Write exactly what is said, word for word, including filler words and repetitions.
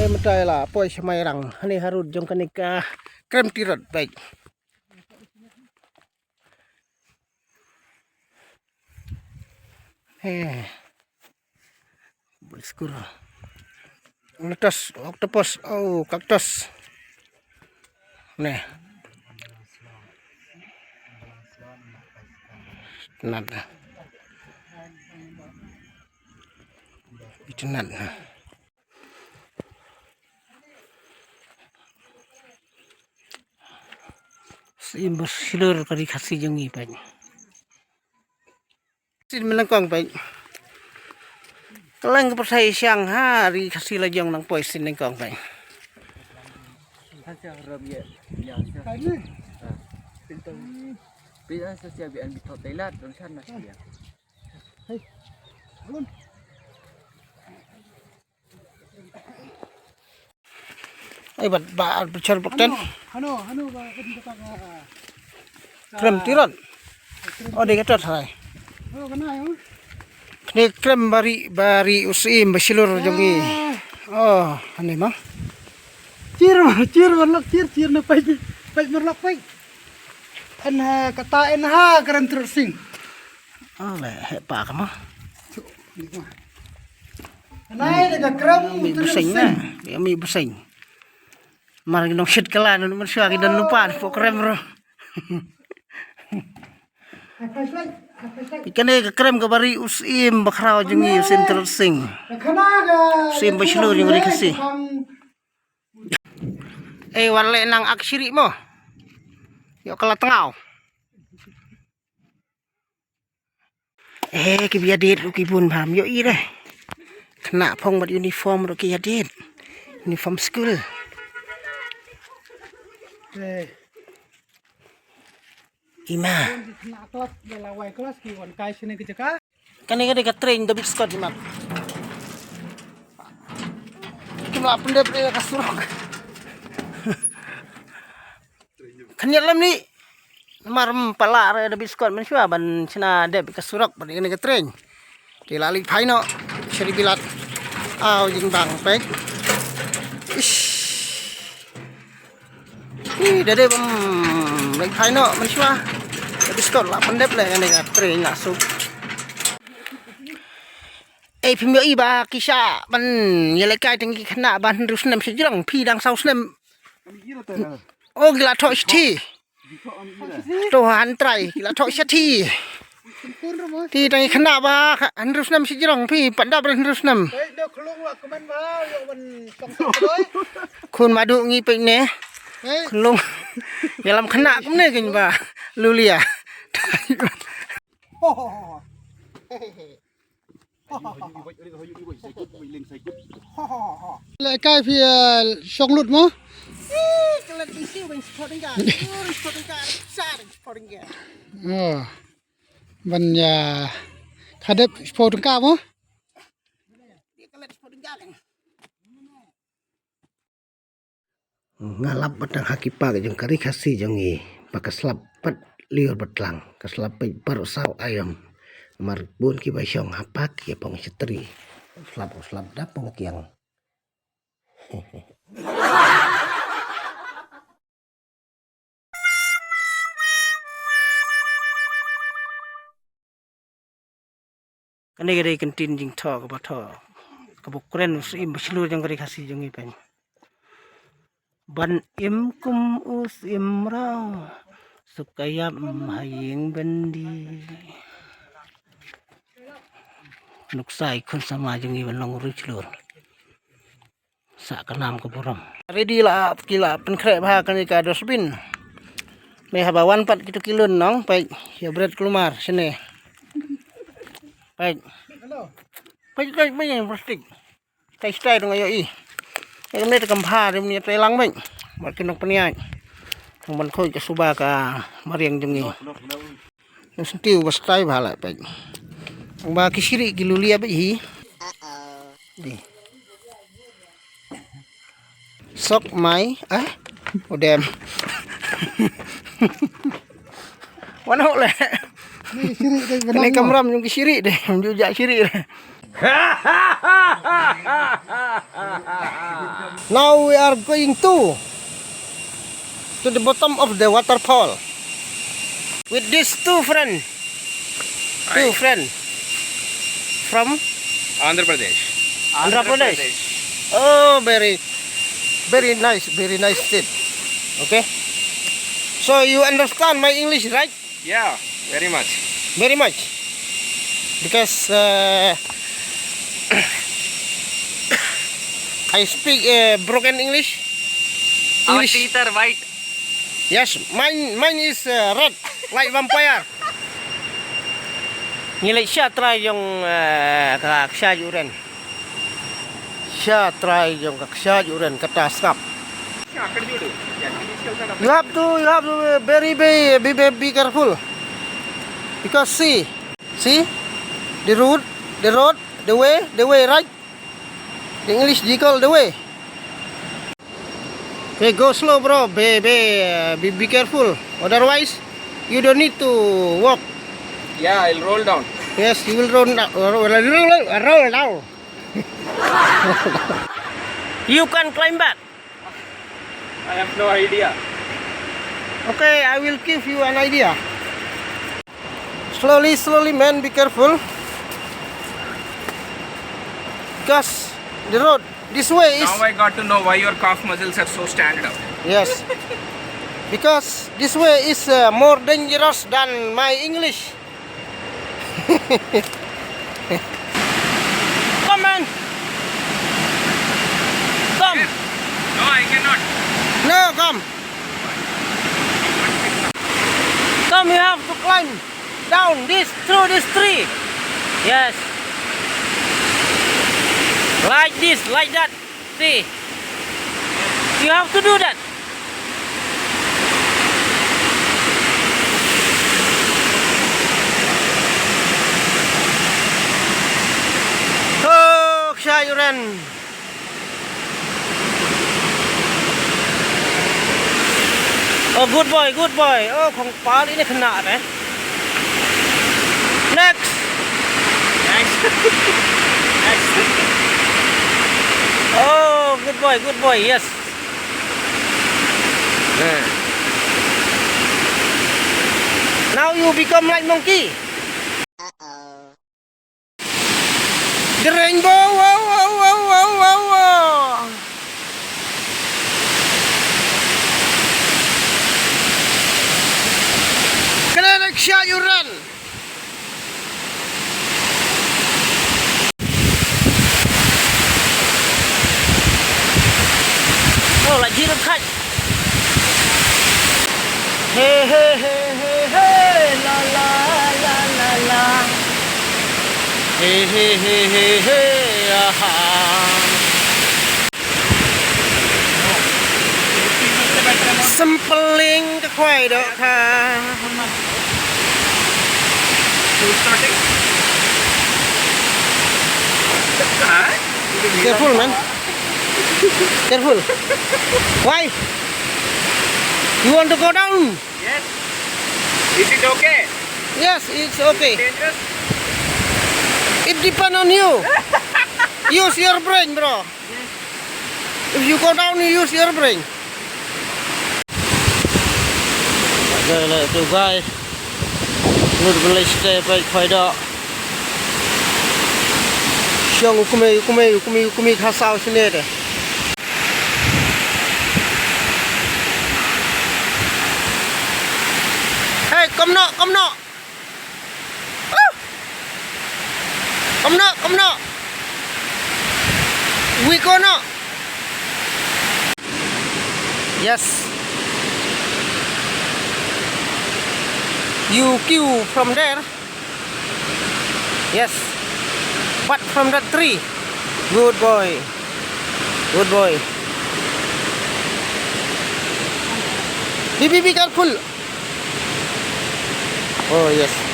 Mynta la poi sha Mairang, hangne harud jong kane ka Krem Tirot, baik. He. Bul skur. Lotus, octopus, oh, cactus. Nè. Nat. Itu nat. Sim bershlur ka ri Khasi jong ngi, peit. Sien mynnyngkong, peit. Kylleng ka pyrthei shang ha ri Khasi la jong nang poi sien nyngkong, peit. Ai, bat ba bishar bakten. Hano, hano, ba, ba, ba, ba, ba. Krem Tirot. Oh, dei katot hai. Oh, kane, oh. Kane Krem Bari, Bari u syiem bashlur jong ngi. Ah. Oh, hangne ma. Chir, chir marlok, chir, chir na peit, peit marlok peit. An ha, kata en ha, Krem Tirot Sing. Ah, le, he pa ka ma. Nai, dei ka Krem Tirot Sing. Dei mi bseng. Mar ngi nongshit kylla, ngan mynshuwa ki don lypa, pok Krem ruh. Kane ka Krem ka Bari u syiem bakhraw jong ngi, u syiem Tirot Sing. U syiem bashlur jong ri Khasi. Eh, wan leh nang ak shiri mo. Ïoh kylla tngaw. Eh, ki ba ïadit ruh ki bun bha, ym ïohi re. Khynnah phong bad uniform ruh ki ïadit. Uniform school. Eh. Ima. Bun ki khynnah klas, da la wai klas ki wan kai shane ka jaka. Kane ka dei ka train David Scott, imat. Kim lah pyndep ïa ka surok. Khyndiat lem ni. Namar ym pat lah re David Scott mynshuwa ban shna dep ka surok bad kane ka train. Te la leit phai noh sha ri bilat. Aw jingbang peit. Ish. Ih, da dei bym leit phai noh mynshuwa. David Scott la pyndep leh kane ka train la suk. Ei, phim ïohi ba ki shah ban ïalehkai tang ki khynnah ba hynriew snem sha jrong, phi dang saw snem. Oh, ki la thoh shithi. To han trai, ki la thoh shithi. Te tang ki khynnah ba hynriew snem sha jrong, phi pat dap hynriew snem. Khun madu ngi peit ne. Khun long. Ïalam khynnah kumne kyn ba. Lulia. Lehkai phi, eh, shong lut mo? Oh. Ban ïa khadep shiphew tyngka mo? Nga lap ba tang ha ki park jong ka ri Khasi jong ngi ba ka slap pat lyiur bad tlang, ka slap peit baroh saw aïom. Namar bun kiba shong ha park ki ïa pong shatri. Slap, slap da pong kiang. Kane ka dei ka ktien jingthoh kaba thoh, kaba kren u syiem bashlur jong ka ri Khasi jong ngi pyn. Ban im kum u syiem mraw, suk ka ïap ha ïing byndi. Nuksa i khun samla jong ngi ban long u riewshlur. Sa ka nam ka burom. Ready la, ki la pynkhreh bha kane ka dustbin. Me haba wan pat kito ki lun nong, peit, ïa bret kulmar shane. Peit. Peit, peit, peit, plastik. Tai stai dong ayo i. Ïa kane te kam bha, dei mne tai lang, peit. Bad ki nongpynïaid. Nong ban khoi ka suba ka mariang jong ngi. Nang sngewthuh ba stai bha la peit. Ba ki shiri ki lulia ba hi. Di. Sok mai, eh? Odem. Wan hok le. Ni shiri dei. Kane benang kamram jong ki shiri dei. Ju ja shiri dei. Now we are going to to the bottom of the waterfall with these two friends. Two friends from Andhra Pradesh. Andhra Pradesh. Oh, very, very nice, very nice state. Okay. So you understand my English, right? Yeah, very much. Very much. Because uh, I speak uh, broken English. Our English. Teeth are white. Yes, mine, mine is uh, red, like vampire. Ngi leit sha trai jong uh, ka kshaid u ren. Sha trai jong ka kshaid u ren kata sngap. You have to, you have to be very, very, be, be, be careful. Because see, see, the road, the road, the way, the way, right? The English they call the way. Okay, go slow, bro. Be, be, uh, be, be careful. Otherwise, you don't need to walk. Yeah, I'll roll down. Yes, you will roll down. Roll, roll, roll down. You can climb back. I have no idea. Okay, I will give you an idea. Slowly, slowly, man, be careful. Because the road, this way is. Now I got to know why your calf muscles are so stand up. Yes. Because this way is uh, more dangerous than my English. Come, man. Come. No, I cannot. No, come. Come, you have to climb down this, through this tree. Yes. Like this, like that. See. You have to do that. Oh, kshaid u ren. Oh, good boy, good boy. Oh, kong pal ini kena deh. Next. Next. Next. Oh, good boy, good boy. Yes. Now you become like monkey. The rainbow, wow, wow, wow, wow, wow, wow. Kane da kshaid u ren. Oh, la jiro khat. Hey, hey, hey, hey, hey, la, la, la, la, la. Hey, hey, hey, hey, hey, aha. Sampling ka khwai doh ka. Careful, man. Careful. Why? You want to go down? Yes. Is it okay? Yes, it's okay. Dangerous? It depend on you. Use your brain, bro. If you go down, you use your brain. Okay, let's go, guys. Lut ban leit shatei peit khoi doh. Shong u kmie, u kmie, u kmie, u kmie kha saw shane te. Hey, kom noh, kom noh. Kom noh, kom noh. Wi ko noh. Yes. You queue from there. Yes. But from that tree. Good boy. Good boy. Be, be, be careful. Oh, yes.